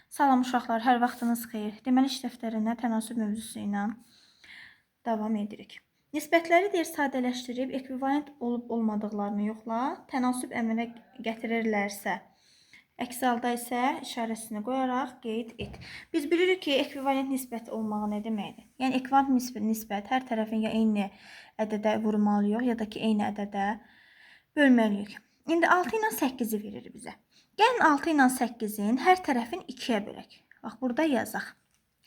Salam uşaqlar, hər vaxtınız xeyir. Deməli, iş dəftərinə tənasüb mövzusu ilə davam edirik. Nisbətləri deyir, sadələşdirib ekvivalent olub olmadıqlarını yoxla, tənasüb əmələ gətirirlərsə, əks halda isə işarəsini qoyaraq qeyd et. Biz bilirik ki, ekvivalent nisbət olmağı nə deməkdir? Yəni, ekvivalent nisbət hər tərəfin ya eyni ədədə vurmalıyıq, ya da ki, eyni ədədə bölməliyik. İndi 6 ilə 8-i verir bizə. Gəlin 6 ilə 8-in hər tərəfin 2-yə bölək. Bax, burada yazaq.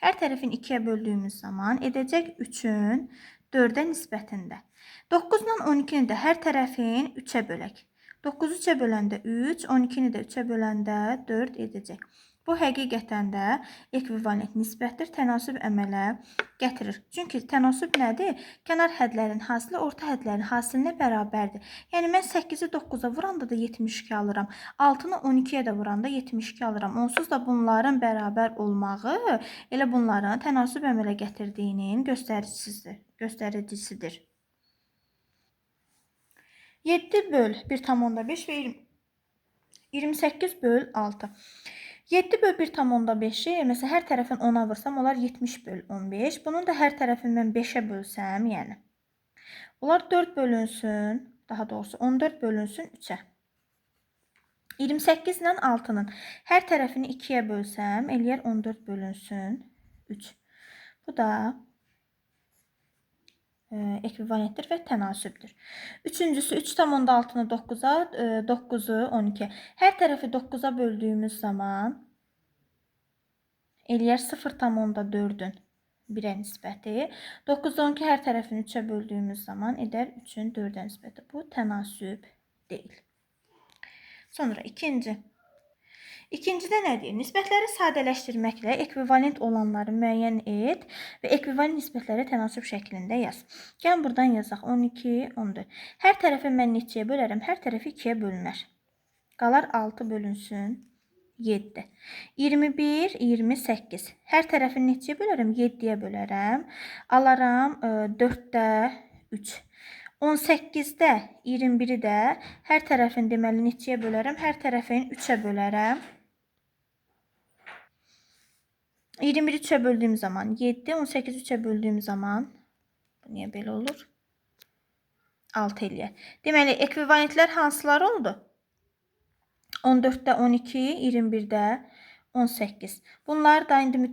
Hər tərəfin 2-yə böldüyümüz zaman edəcək 3-ün 4-ə nisbətində. 9 ilə 12-ni də hər tərəfin 3-ə bölək. 9-u 3-ə böləndə 3, 12-ni də 3-ə böləndə 4 edəcək. Bu həqiqətən də ekvivalent nisbətdir, tənasüb əmələ gətirir. Çünki tənasüb nədir? Kənar hədlərin hasili orta hədlərin hasilinə bərabərdir. Yəni mən 8-i 9-a vuranda da 72 alıram. 6-nı 12-yə də vuranda 72 alıram. Onsuz da bunların bərabər olmağı elə bunların tənasüb əmələ gətirdiyinin göstəricisidir. 7 böl 1,5 və 28 böl 6. 7 böl 1,5-i, məsələn, hər tərəfin 10-a vursam, olar 70 böl 15. Bunun da hər tərəfini mən 5-ə bölsəm, yəni. Onlar 4 bölünsün, daha doğrusu 14 bölünsün 3-ə. 28 ilə 6-nın hər tərəfini 2-yə bölsəm, eləyər 14 bölünsün 3. Bu da ekvivalentdir və tənasübdür. Üçüncüsü 3,6-nı 9-a, 9-u 12-yə. Hər tərəfi 9-a böldüyümüz zaman eləyər 0,4-ün 1-ə nisbəti. 9-da 12 hər tərəfini 3-ə böldüyümüz zaman edər 3-ün 4-ə nisbəti. Bu tənasüb deyil. Sonra ikinci. İkincidə nə deyir? Nisbətləri sadələşdirməklə ekvivalent olanları müəyyən et və ekvivalent nisbətləri tənasüb şəklində yaz. Gəlin buradan yazaq. 12, 14. Hər tərəfi mən neçəyə bölərəm? Hər tərəfi 2-yə bölünər. Qalar 6 bölünsün 7. 21, 28. Hər tərəfini neçəyə bölərəm? 7-yə bölərəm. Alaram 4-də 3. 18-də 21-i də hər tərəfini deməli neçəyə bölərəm? Hər tərəfini 3-ə bölərəm. 21-i 3-ə böldüyüm zaman 7, 18-i 3-ə böldüyüm zaman bu niyə belə olur? 6 eləyər. Deməli, ekvivalentlər hansılar oldu? 14-də 12, 21-də 18. Bunları da indi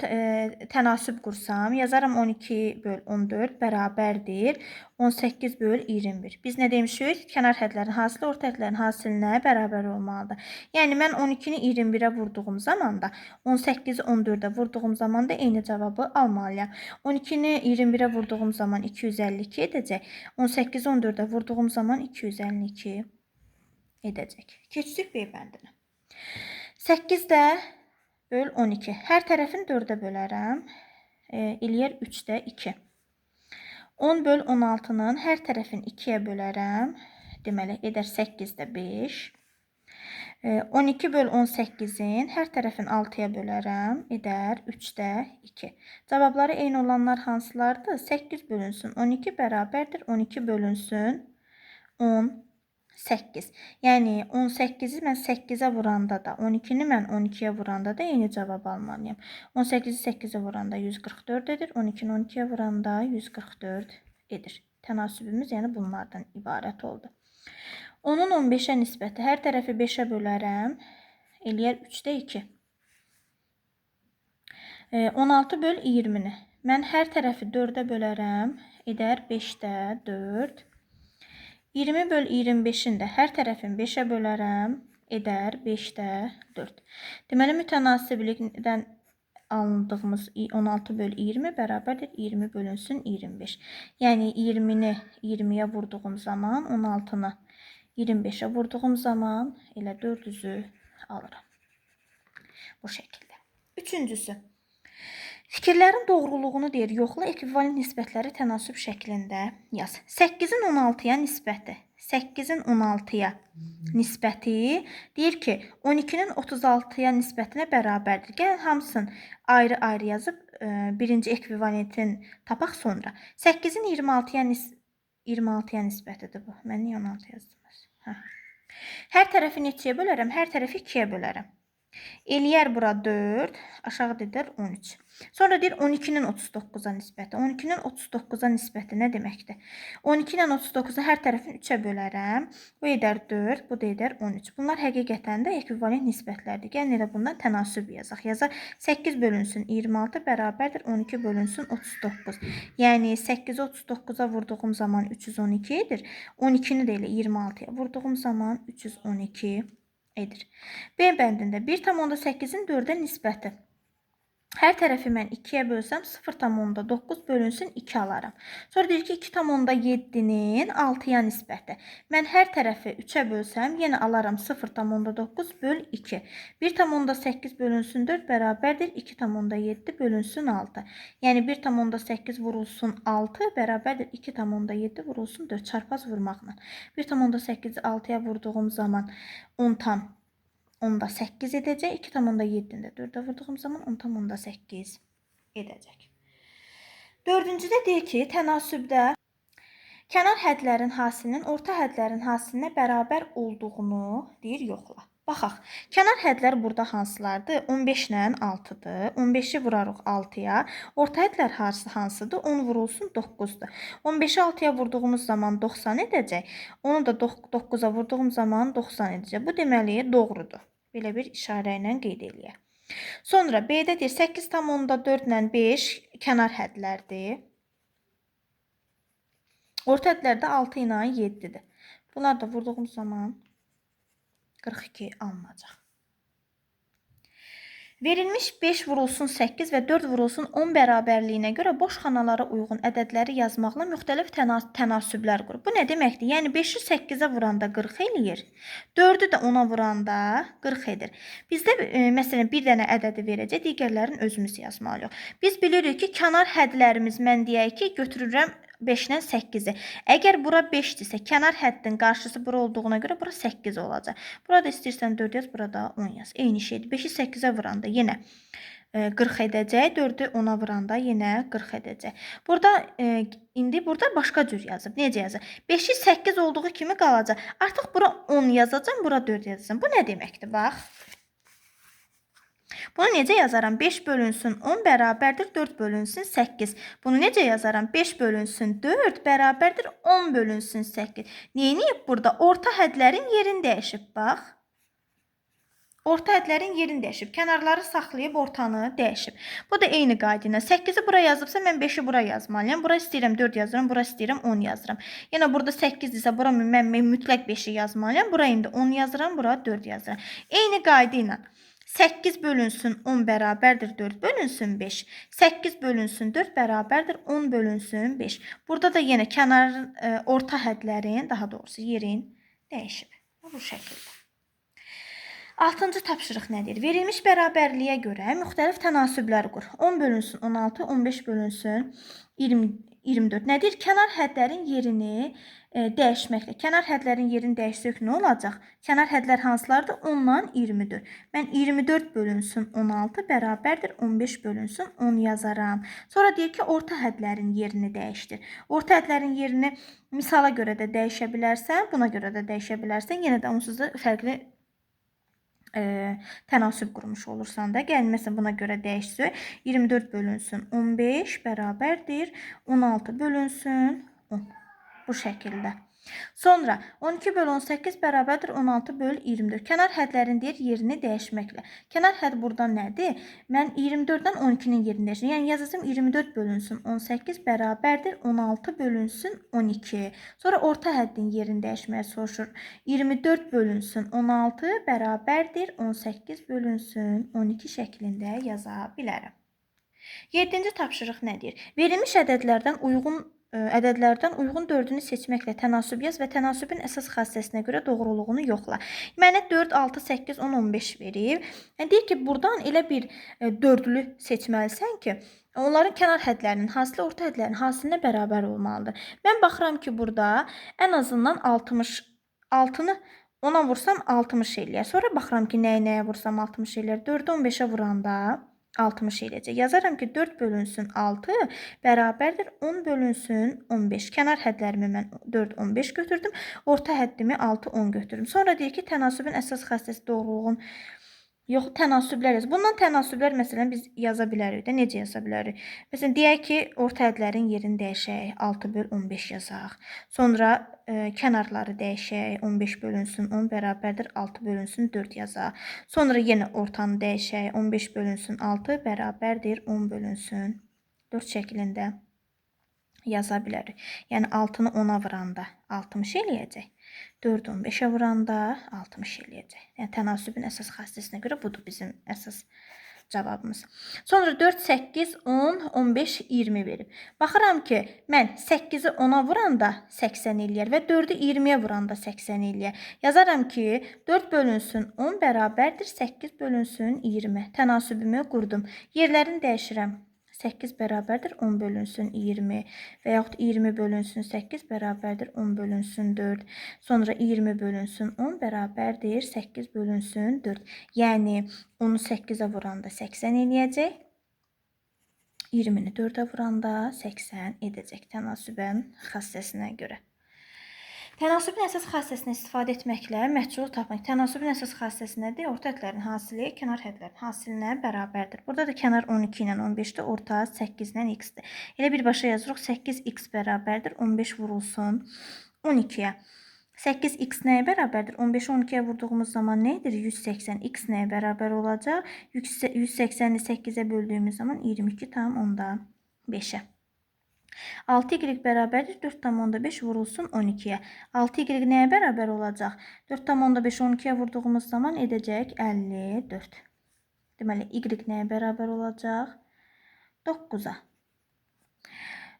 tənasüb qursam, yazaram 12 böl 14 bərabərdir 18 böl 21. Biz nə demişik? Kənar hədlərin hasili orta hədlərin hasilinə bərabər olmalıdır. Yəni mən 12-ni 21-ə vurduğum zaman da 18-i 14-ə vurduğum zaman da eyni cavabı almalıyam. 12-ni 21-ə vurduğum zaman 252 edəcək. 18-i 14-ə vurduğum zaman 252 edəcək. Keçdik B bəndinə. 8-də böl 12. Hər tərəfini 4-ə bölərəm. Eləyər 3-də 2. 10 böl 16-nın hər tərəfini 2-yə bölərəm. Deməli, edər 8-də 5. 12 böl 18-in hər tərəfini 6-ya bölərəm. Edər 3-də 2. Cavabları eyni olanlar hansılardır? 8 bölünsün 12 bərabərdir 12 bölünsün 18. Yəni 18-i mən 8-ə vuranda da, 12-ni mən 12-yə vuranda da eyni cavab almalıyam. 18-i 8-ə vuranda 144 edir, 12-ni 12-yə vuranda 144 edir. Tənasübümüz yəni bunlardan ibarət oldu. 10-un 15-ə nisbəti hər tərəfi 5-ə bölərəm, eləyər 3-də 2. 16 böl 20-ni mən hər tərəfi 4-ə bölərəm, edər 5-də 4. 20 böl 25-in də hər tərəfini 5-ə bölərəm, edər 5-də 4. Deməli, mütənasiblikdən alındığımız 16 böl 20 bərabərdir 20 bölünsün 25. Yəni, 20-ni 20-yə vurduğum zaman, 16-nı 25-ə vurduğum zaman elə 400-ü alıram. Bu şəkildə. Üçüncüsü. Fikirlərin doğruluğunu deyir, yoxla, ekvivalent nisbətləri tənasüb şəklində yaz. 8-in 16-ya nisbəti. 8-in 16-ya nisbəti deyir ki, 12-nin 36-ya nisbətinə bərabərdir. Gəlin hamısını ayrı-ayrı yazıb birinci ekvivalentin tapaq sonra. 8-in 26-ya nisbətidir bu. Mən niyə 16 yazdım? Hə. Hər tərəfi neçəyə bölərəm? Hər tərəfi 2-yə bölərəm. Eləyər bura 4, aşağı edər 13. Sonra deyir 12-nin 39-a nisbəti. 12-nin 39-a nisbəti nə deməkdir? 12 ilə 39-u hər tərəfini 3-ə bölərəm. Bu edər 4, bu da edər 13. Bunlar həqiqətən də ekvivalent nisbətlərdir. Gəlin elə bundan tənasüb yazaq. Yazaq 8 bölünsün 26 bərabərdir 12 bölünsün 39. Yəni 8-i 39-a vurduğum zaman 312 edir. 12-ni də elə 26-ya vurduğum zaman 312 edir. B bəndində 1,8-in 4-ə nisbəti. Hər tərəfi mən 2-yə bölsəm 0,9 bölünsün 2 alaram. Sonra deyir ki 2,7-nin 6-ya nisbəti. Mən hər tərəfi 3-ə bölsəm yenə alaram 0,9 böl 2. 1,8 bölünsün 4 bərabərdir 2,7 bölünsün 6. Yəni 1,8 vurulsun 6 bərabərdir 2,7 vurulsun 4 çarpaz vurmaqla. 1,8-i 6-ya vurduğum zaman 10,8 edəcək. 2,7-ni də 4-ə vurduğum zaman 10,8 edəcək. Dördüncüdə deyir ki, tənasübdə kənar hədlərin hasilinin orta hədlərin hasilinə bərabər olduğunu deyir, yoxla. Baxaq, kənar hədlər burada hansılardır? 15 ilə 6-dır. 15-i vurarıq 6-ya. Orta hədlər hansıdır? 10 vurulsun 9-dur. 15-i 6-ya vurduğumuz zaman 90 edəcək. Onu da 9-a vurduğum zaman 90 edəcək. Bu deməli doğrudur. Belə bir işarə ilə qeyd eləyək. Sonra B-də deyir 8,4 ilə 5 kənar hədlərdir. Orta hədlər də 6 ilə 7-dir. Bunlar da vurduğum zaman 42 alınacaq. Verilmiş 5 vurulsun 8 və 4 vurulsun 10 bərabərliyinə görə boş xanalara uyğun ədədləri yazmaqla müxtəlif tənasüblər qur. Bu nə deməkdir? Yəni 5-i 8-ə vuranda 40 eləyir, 4-ü də 10-a vuranda 40 edir. Bizdə məsələn bir dənə ədədi verəcək, digərlərini özümüz yazmalıyıq. Biz bilirik ki, kənar hədlərimiz mən deyək ki, götürürəm 5 ilə 8-i. Əgər bura 5-dirsə, kənar həddin qarşısı bura olduğuna görə bura 8 olacaq. Burada istəyirsən 4 yaz, burada 10 yaz. Eyni şeydir. 5-i 8-ə vuranda yenə 40 edəcək. 4-ü 10-a vuranda yenə 40 edəcək. Burada indi burada başqa cür yazıb. Necə yazıb? 5-i 8 olduğu kimi qalacaq. Artıq bura 10 yazacağam, bura 4 yazacağam. Bu nə deməkdir? Bax. Bunu necə yazaram? 5 bölünsün 10 bərabərdir 4 bölünsün 8. Bunu necə yazaram? 5 bölünsün 4 bərabərdir 10 bölünsün 8. Neyniyib burada? Orta hədlərin yerini dəyişib. Bax. Orta hədlərin yerini dəyişib. Kənarları saxlayıb ortanı dəyişib. Bu da eyni qayda ilə. 8-i bura yazıbsa mən 5-i bura yazmalıyam. Bura istəyirəm 4 yazıram, bura istəyirəm 10 yazıram. Yəni burada 8-dirsə bura mən mütləq 5-i yazmalıyam. Bura indi 10 yazıram, bura 4 yazıram. Eyni qayda ilə. 8 bölünsün 10 bərabərdir 4 bölünsün 5. 8 bölünsün 4 bərabərdir 10 bölünsün 5. Burada da yenə kənar orta hədlərin, daha doğrusu yerin dəyişib. Bu şəkildə. 6-cı tapşırıq nədir? Verilmiş bərabərliyə görə müxtəlif tənasüblər qur. 10 bölünsün 16, 15 bölünsün 24. Nədir? Kənar hədlərin yerini dəyişməklə. Kənar hədlərin yerini dəyişsək nə olacaq? Kənar hədlər hansılardır? 10 ilə 24. Mən 24 bölünsün 16 bərabərdir 15 bölünsün 10 yazaram. Sonra deyir ki, orta hədlərin yerini dəyişdir. Orta hədlərin yerini misala görə də dəyişə bilərsən, buna görə də dəyişə bilərsən. Yenə də onsuz da fərqli tənasüb qurmuş olursan da. Gəlin, məsələn, buna görə dəyişsək. 24 bölünsün 15 bərabərdir 16 bölünsün 10. Bu şəkildə. Sonra 12 bölü 18 bərabərdir 16 bölü 24. Kənar hədlərin deyir yerini dəyişməklə. Kənar hədd burada nədir? Mən 24-dən 12-nin yerini dəyişirəm. Yəni yazacağım 24 bölünsün 18 bərabərdir 16 bölünsün 12. Sonra orta həddin yerini dəyişməyə soruşur. 24 bölünsün 16 bərabərdir 18 bölünsün 12 şəklində yaza bilərəm. 7-ci tapşırıq nə deyir? Verilmiş ədədlərdən uyğun 4-ünü seçməklə tənasüb yaz və tənasübün əsas xassəsinə görə doğruluğunu yoxla. Mənə 4, 6, 8, 10, 15 verib. Yəni, deyir ki, buradan elə bir dördlü seçməlisən ki, onların kənar hədlərinin hasili orta hədlərinin hasilinə bərabər olmalıdır. Mən baxıram ki, burada ən azından 66-nı 10-a vursam 60 eləyər. Sonra baxıram ki, nəyə nəyə vursam 60 eləyər. 4-ü 15-ə vuranda 60 eləyəcək. Yazaram ki, 4 bölünsün 6 bərabərdir 10 bölünsün 15. Kənar hədlərimi mən 4, 15 götürdüm. Orta həddimi 6, 10 götürdüm. Sonra deyir ki, tənasübün əsas xassəsi doğruluğun Yox, tənasüblər yaz. Bundan tənasüblər məsələn biz yaza bilərik də. Necə yaza bilərik? Məsələn, deyək ki, orta hədlərin yerini dəyişək. 6 böl 15 yazaq. Sonra kənarları dəyişək. 15 bölünsün 10 bərabərdir 6 bölünsün 4 yazaq. Sonra yenə ortanı dəyişək. 15 bölünsün 6 bərabərdir 10 bölünsün 4 şəklində yaza bilərik. Yəni 6-nı 10-a vuranda 60 eləyəcək. 4-ü 15-ə vuranda 60 eləyəcək. Yəni tənasübün əsas xassəsinə görə budur bizim əsas cavabımız. Sonra 4, 8, 10, 15, 20 verib. Baxıram ki, mən 8-i 10-a vuranda 80 eləyər və 4-ü 20-yə vuranda 80 eləyər. Yazaram ki, 4 bölünsün 10 bərabərdir 8 bölünsün 20. Tənasübümü qurdum. Yerlərini dəyişirəm. 8 bərabərdir 10 bölünsün 20 və yaxud 20 bölünsün 8 bərabərdir 10 bölünsün 4. Sonra 20 bölünsün 10 bərabərdir 8 bölünsün 4. Yəni 10-u 8-ə vuranda 80 eləyəcək. 20-ni 4-ə vuranda 80 edəcək tənasübən xassəsinə görə. Tənasübün əsas xassəsindən istifadə etməklə məhsulu tapmaq. Tənasübün əsas xassəsi nədir? Orta hədlərin hasili kənar hədlərin hasilinə bərabərdir. Burada da kənar 12 ilə 15-dir, orta 8 ilə x-dir. Elə birbaşa yazırıq 8x bərabərdir 15 vurulsun 12-yə. 8x nəyə bərabərdir? 15-i 12-yə vurduğumuz zaman nə edir? 180. X nəyə bərabər olacaq? 180-i 8-ə böldüyümüz zaman 22,5-ə. 6y bərabərdir 4,5 vurulsun 12-yə. 6y nəyə bərabər olacaq? 4,5 12-yə vurduğumuz zaman edəcək 54. Deməli, y nəyə bərabər olacaq? 9-a.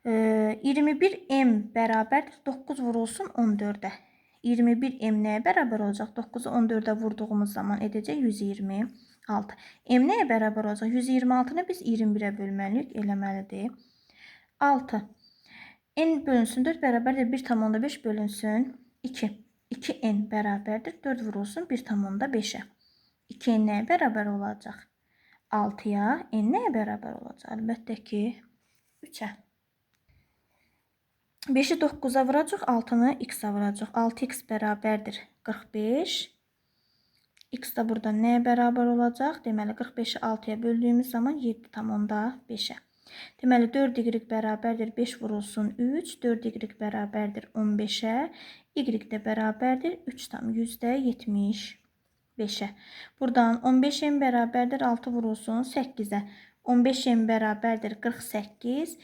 21m bərabərdir 9 vurulsun 14-ə. 21m nəyə bərabər olacaq? 9-u 14-ə vurduğumuz zaman edəcək 126. M nəyə bərabər olacaq? 126-nı biz 21-ə bölməliyik, eləməlidir. 6. N bölünsün 4 bərabərdir 1,5 bölünsün 2. 2n bərabərdir 4 vurulsun 1,5-ə. 2n nəyə bərabər olacaq? 6-ya. N nəyə bərabər olacaq? Əlbəttə ki, 3-ə. 5-i 9-a vuracaq, 6-nı x-a vuracaq. 6x bərabərdir 45. X da burada nəyə bərabər olacaq? Deməli, 45-i 6-ya böldüyümüz zaman 7,5-ə. Deməli, 4y bərabərdir 5 vurulsun 3, 4y bərabərdir 15-ə, y də bərabərdir 3,75-ə. Buradan 15m bərabərdir 6 vurulsun 8-ə, 15m bərabərdir 48,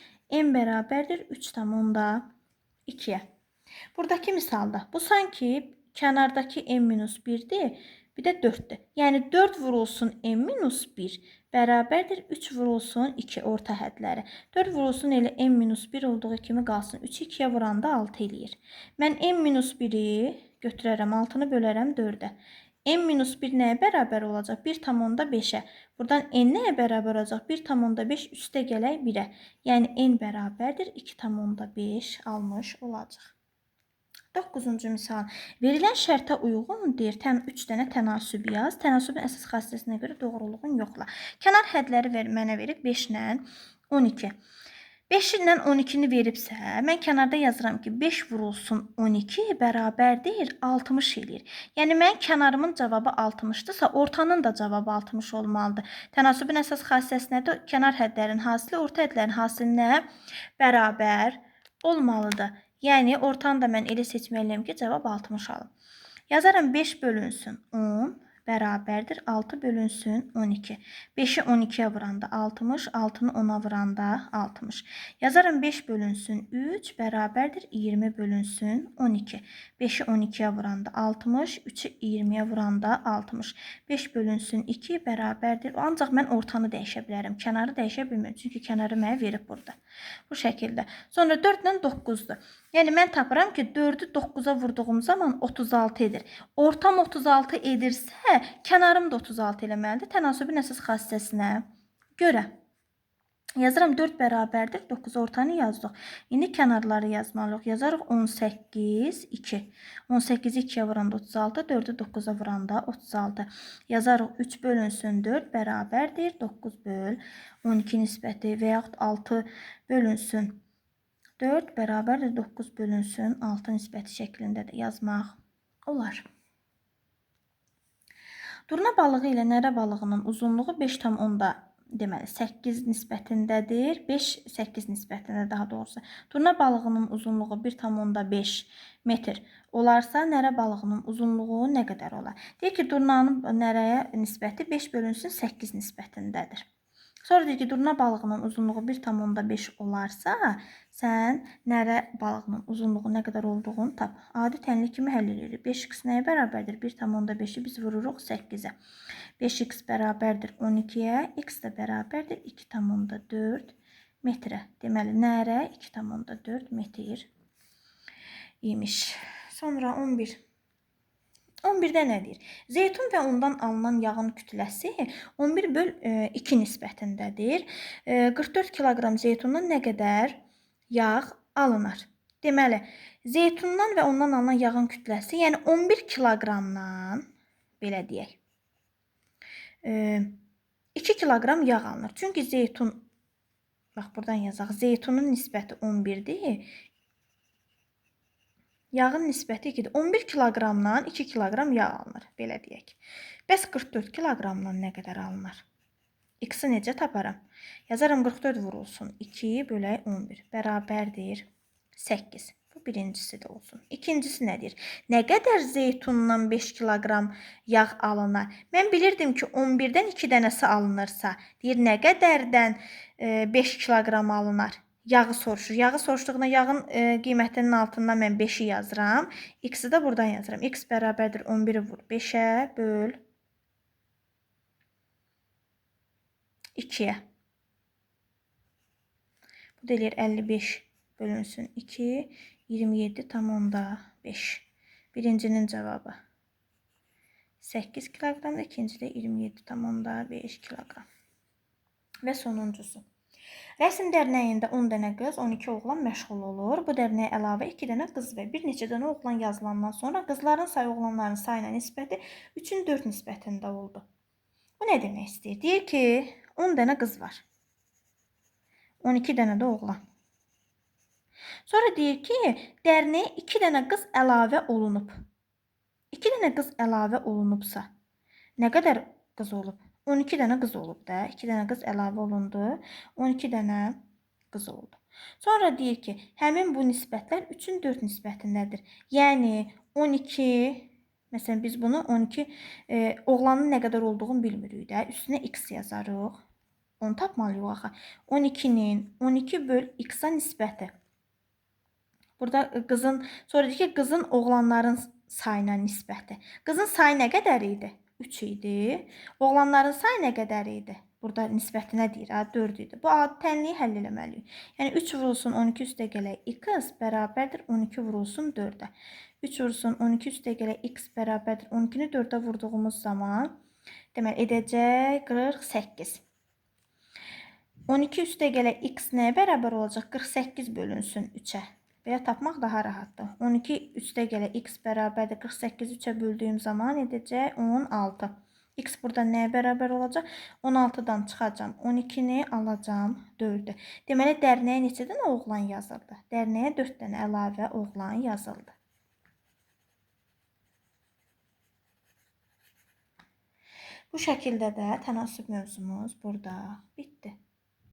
m bərabərdir 3,2-yə. Buradakı misalda bu sanki kənardakı m-1-dir, bir də 4-dür. Yəni 4 vurulsun m-1 bərabərdir 3 vurulsun 2 orta hədləri. 4 vurulsun elə m-1 olduğu kimi qalsın. 3-ü 2-yə vuranda 6 eləyir. Mən m-1-i götürərəm, 6-nı bölərəm 4-ə. M-1 nəyə bərabər olacaq? 1,5-ə. Buradan n nəyə bərabər olacaq? 1,5 üstə gələk 1-ə. Yəni n bərabərdir 2,5 almış olacaq. 9-cu misal. Verilən şərtə uyğun deyir, 3 dənə tənasüb yaz. Tənasübün əsas xassəsinə görə doğruluğunu yoxla. Kənar hədləri mənə verib 5 ilə 12. 5 ilə 12-ni veribsə, mən kənarda yazıram ki, 5 vurulsun 12 bərabərdir 60 eləyir. Yəni, mən kənarımın cavabı 60-dırsa, ortanın da cavabı 60 olmalıdır. Tənasübün əsas xassəsi nədir? Kənar hədlərin hasili orta hədlərin hasilinə bərabər olmalıdır. Yəni, ortanı da mən elə seçməliyəm ki, cavab 60 alım. Yazaram 5 bölünsün 10 bərabərdir 6 bölünsün 12. 5-i 12-yə vuranda 60, 6-nı 10-a vuranda 60. Yazaram 5 bölünsün 3 bərabərdir 20 bölünsün 12. 5-i 12-yə vuranda 60, 3-ü 20-yə vuranda 60. 5 bölünsün 2 bərabərdir. Ancaq mən ortanı dəyişə bilərəm. Kənarı dəyişə bilmirəm. Çünki kənarı mənə verib burada. Bu şəkildə. Sonra 4 ilə 9-dur. Yəni mən tapıram ki, 4-ü 9-a vurduğum zaman 36 edir. Ortam 36 edirsə, kənarım da 36 eləməlidir. Tənasübün əsas xassəsinə görə. Yazıram 4 bərabərdir. 9 ortanı yazdıq. İndi kənarları yazmalıyıq. Yazarıq 18, 2. 18-i 2-yə vuranda 36, 4-ü 9-a vuranda 36. Yazarıq 3 bölünsün 4 bərabərdir. 9 böl 12 nisbəti və yaxud 6 bölünsün 4 bərabərdir 9 bölünsün 6 nisbəti şəklində də yazmaq olar. Durna balığı ilə nərə balığının uzunluğu 5,8 nisbətindədir. 5,8 nisbətində daha doğrusu. Durna balığının uzunluğu 1,5 metr olarsa, nərə balığının uzunluğu nə qədər olar? Deyir ki, durnanın nərəyə nisbəti 5:8 nisbətindədir. Sonra deyir ki, durna balığının uzunluğu 1,5 olarsa, sən nərə balığının uzunluğu nə qədər olduğunu tap. Adi tənlik kimi həll edirik. 5x nəyə bərabərdir? 1,5-i biz vururuq 8-ə. 5x bərabərdir 12-yə, x də bərabərdir 2,4 metrə. Deməli, nərə 2,4 metr imiş. Sonra 11. 11-də nə deyir? Zeytun və ondan alınan yağın kütləsi 11:2 nisbətindədir. 44 kiloqram zeytundan nə qədər yağ alınar? Deməli, zeytundan və ondan alınan yağın kütləsi, yəni 11 kiloqramdan, belə deyək, 2 kiloqram yağ alınır. Çünki zeytun, bax buradan yazaq, zeytunun nisbəti 11-dir. Yağın nisbəti 2-dir. 11 kiloqramdan 2 kiloqram yağ alınır, belə deyək. Bəs 44 kiloqramdan nə qədər alınır? X-i necə taparam? Yazaram 44 vurulsun 2 bölək 11 bərabərdir 8. Bu birincisi də olsun. İkincisi nə deyir? Nə qədər zeytundan 5 kiloqram yağ alınar? Mən bilirdim ki, 11-dən 2 dənəsi alınırsa, deyir, nə qədərdən 5 kiloqram alınar? Yağı soruşur. Yağı soruşduğuna yağın qiymətinin altından mən 5-i yazıram. X-i də buradan yazıram. X bərabərdir 11-i vur 5-ə böl 2-yə. Bu da eləyir 55 bölünsün 2, 27,5. Birincinin cavabı 8 kiloqramdır, ikinci də 27,5 kiloqram. Və sonuncusu. Rəsm dərnəyində 10 dənə qız, 12 oğlan məşğul olur. Bu dərnəyə əlavə 2 dənə qız və bir neçə dənə oğlan yazılandan sonra qızların sayı oğlanların sayına nisbəti 3-ün 4 nisbətində oldu. Bu nə demək istəyir? Deyir ki, 10 dənə qız var. 12 dənə də oğlan. Sonra deyir ki, dərnəyə 2 dənə qız əlavə olunub. 2 dənə qız əlavə olunubsa, nə qədər qız olub? 12 dənə qız olub da. 2 dənə qız əlavə olundu. 12 dənə qız oldu. Sonra deyir ki, həmin bu nisbətlər 3-ün 4 nisbətindədir. Yəni 12, məsələn biz bunu 12 oğlanın nə qədər olduğunu bilmirik də. Üstünə x yazarıq. Onu tapmalıyıq axı. 12-nin 12 böl x-a nisbəti. Burada qızın, sonra deyir ki, qızın oğlanların sayına nisbəti. Qızın sayı nə qədər idi? 3 idi. Oğlanların sayı nə qədər idi? Burada nisbətinə deyir, 4 idi. Bu adi tənliyi həll eləməliyik. Yəni 3 vurulsun 12 üstə gələk x bərabərdir 12 vurulsun 4-ə. 3 vurulsun 12 üstə gələk x bərabərdir 12-ni 4-ə vurduğumuz zaman deməli edəcək 48. 12 üstə gələk x nəyə bərabər olacaq? 48 bölünsün 3-ə. Belə tapmaq daha rahatdır. 12 üstə gələk x bərabərdir 48 3-ə böldüyüm zaman edəcək 16. X burada nəyə bərabər olacaq? 16-dan çıxacam. 12-ni alacam 4-ü. Deməli, dərnəyə neçə dənə oğlan yazıldı? Dərnəyə 4 dənə əlavə oğlan yazıldı. Bu şəkildə də tənasüb mövzumuz burada bitdi.